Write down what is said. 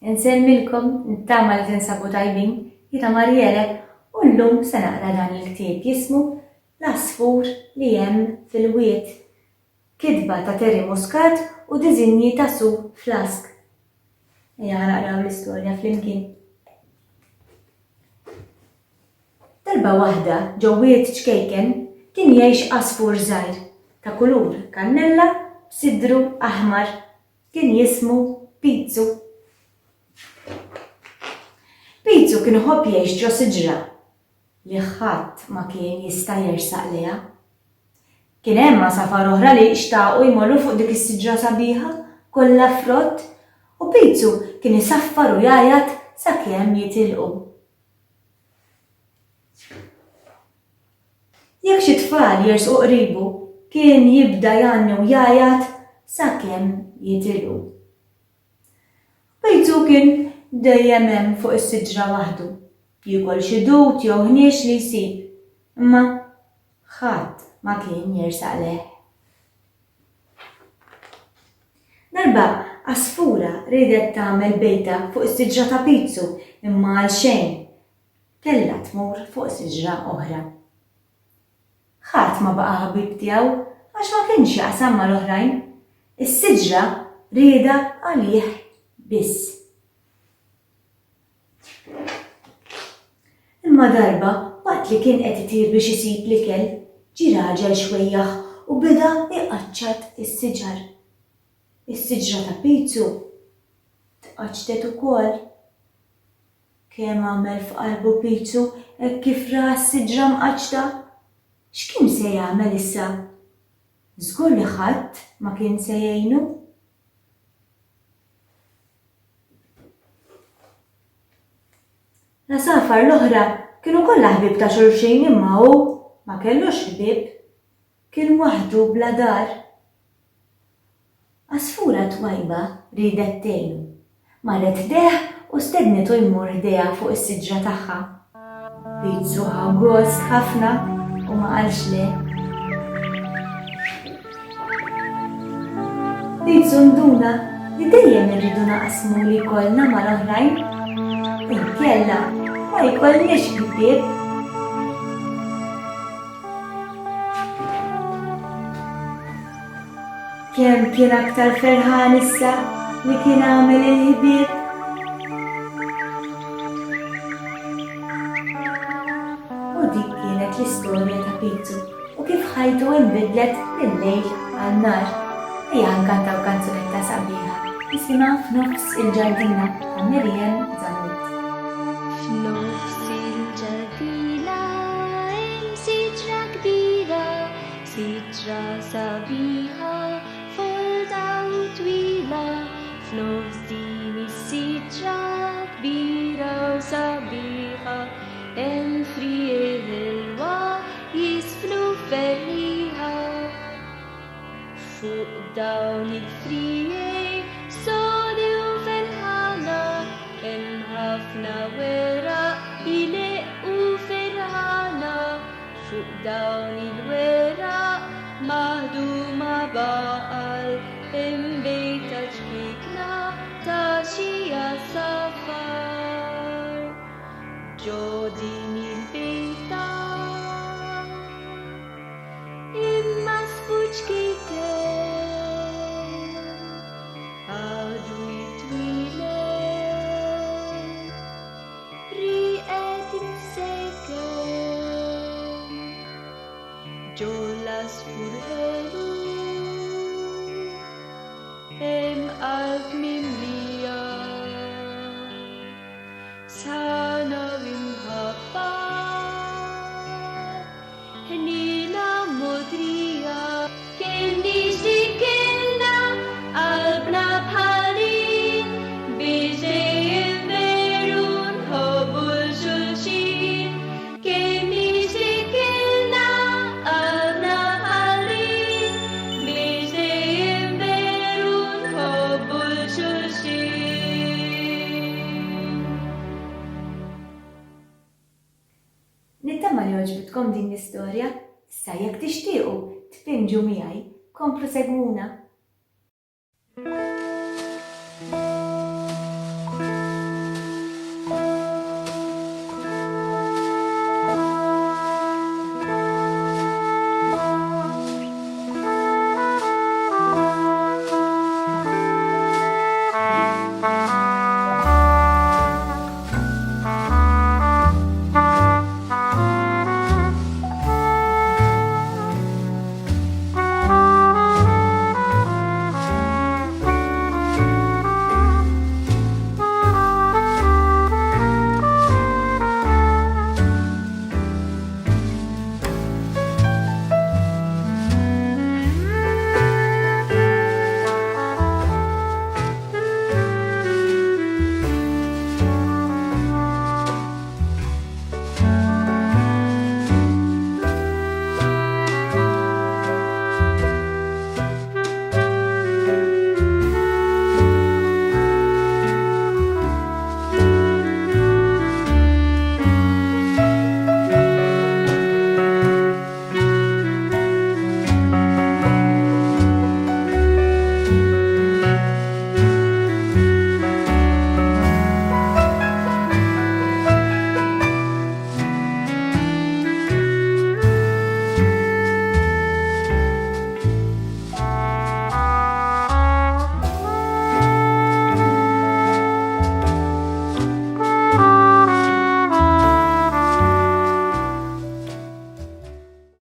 Insellmilkom, nittama li tinsabu tajbin, jiena Mariele u llum se naqra dan il-ktieb jismu L-Għasfur li Hemm fil-Wied. Kitba ta' Terry Muscat u diżinji ta' Sue Flask. Ejja ħa naqraw l-istorja flimkien. Darba waħda ġo wied ċkejken kien jgħix għasfur żgħir ta' kulur kannella b'sidru aħmar. Kien jismu Pizzu. Pizzu kien iħobb jgħix ġo siġra li ħadd ma kien jista' jersaq lejha. Kien hemm għasafar oħra li xtaqu jmorru fuq dik is-siġra sabiħa kollha frott u Pizzu kien isaffar u jgħajjat sakemm jitilqu. Jekk xi tfal jersqu qribu, kien jibda jgħanni u jgħajjat sakemm jitilqu. Pejzu kien dejjem hemm fuq is-siġra waħdu, jiekol xi dud jew ħniex li jsib, imma ħadd ma kien jersaq lejh. Darba għasfura riedet tagħmel bejta fuq is-siġra ta' Pizzu imma għalxejn. Kellha tmur fuq siġra oħra. Ħadd ma baqa' ħabib tiegħu għax ma kienx jaqsam mal-oħrajn. Is-siġra riedha għalih biss. Imma darba, waqt li kien qed itir biex isib l-ikel, ġie raġel xwejjaħ u beda jqaċċat is-siġar. Is-siġra ta' Pizzu tqaċċtet ukoll. Kemm għamel f'qalbu Pizzu hekk kif ra s-siġra mqaċċta! X'kien se jagħmel issa? Żgur li ħadd ma kien se jgħinu. L-għasafar l-oħra kienu kollha ħbieb ta' xulxin imma hu ma kellux ħbieb. Kien waħdu bla dar. Għasfura twajba riedet tgħinu. Marret ħdejh u stednitu jmur ħdejha fuq is-siġra tagħha. Pizzu ħa gost ħafna u ma qalx le. Pizzu nduna li dejjem irridu naqsmu li jkollna mal-oħrajn. Inkella ma jkollniex ħbieb. Kemm kien aktar ferħan issa li kien għamel il-ħbieb. U dik kienet l-istorja ta' Pizzu u kif ħajtu inbidlet minn lejl għal nhar. Ejja nkantaw kanzunetta sabiħa jisimha F'nofs il-ġardina ta' Miriam Zammit. F'nofs il-ġardina hemm siġra kbira Siġra sabiħa, folda u twila, f'nofs din is-siġra kbira u sabiħa, hemm friegħi ħelwa jiżfnu ferrieħa. Fuq dawn il-friegħi sodi u ferħana, hemm ħafna weraq ileqqu ferħana. Fuq dawn il-weraq maħduma b'għaqal hemm bejta ċkejkna ta' xi għasafar. Ġo din il-bejta hemm għasfur ċkejken għadu jitwieled. Rieqed imsejken ġo l-għasfur ħelu hemm qalb mimlija sħana u imħabba ħniena mogħdrija. Kemm nixtieq kellna qalbna bħal din biex dejjem veru nħobbu 'l xulxin. Kemm nixtieq kellna qalbna bħal din biex dejjem veru nħobbu 'l xulxin. Nittama li għoġbitkom din l-istorja, issa jekk tixtiequ tpinġu miegħi, komplu segwuna.